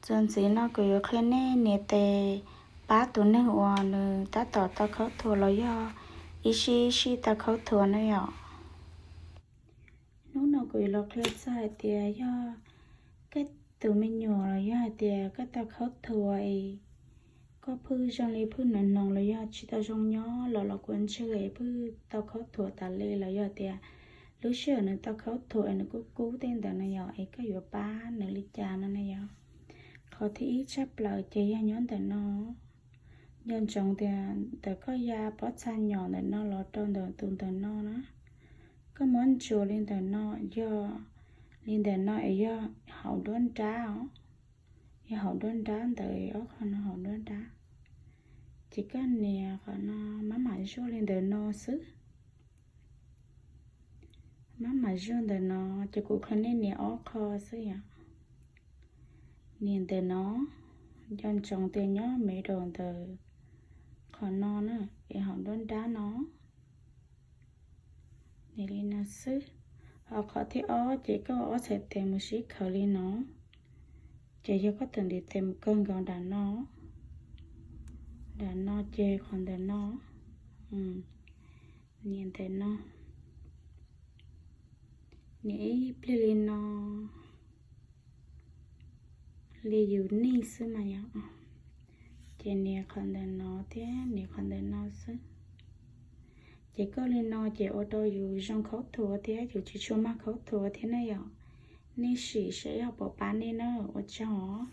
Tus ntxiv no kuv yuav qhia nej nias tes pab tus neeg uas nws tab tom tau khaub thuas los yog ib sij ib sij tau khaub thuas na yom. Hnub no kuv yuav los qhia txog hais tias yog koj tus me nyuam los yog hais tias koj tau khaub thuas es koj phwj zoo li phwj hnoos hnoos los yog tsis tau zoo nyob los los kua ntswg es phwj tau khaub thuas tas li los yog tias lub sij hawm nws tau khaub thuas es nws kub kub tej ntawd na yom, es koj yuav pab nws li cas no na yom. Qhov thib ib tshaj plaws ces yog nyob ntawm no. Nco ntsoov tias ntawm koj ya pob txha nyom ntawm no los rau ntawm tus ntawm no na, koj muab ntsuas li ntawm no, yog li ntawm no es yog hauv nruab nrab os, yog hauv nruab nrab ntawd, ob qho no hauv nruab nrab. Ces koj nias qhov no, maj mam zuaj li ntawm no xwb. Maj mam zuaj ntawm no, ces kuv qhia nej nias ob qho xwb yom. Nias ntawm no, nco ntsoov tias nyob middle ntawm qhov no na, es hauv nruab nrab no. Nias li no xwb. Ho qhov thib ob ces koj ob txhais tes mus sib khaws li no, ces yog koj tus ntiv tes mus kawg nkaus nram no. Nram no ces qhov ntawm no, nias ntawm no, nias ib pliag li no, li yus nij xwb mas yom. Ces nias qhov ntawm no thiab nias qhov ntawm no xwb. Ces koj li no ces ua rau yus zoo khaub thuas thiab yus tsis tshua mag khaub thuas thiab na yom. Nej sim saib yog puas pab nej na, ua tsaug os.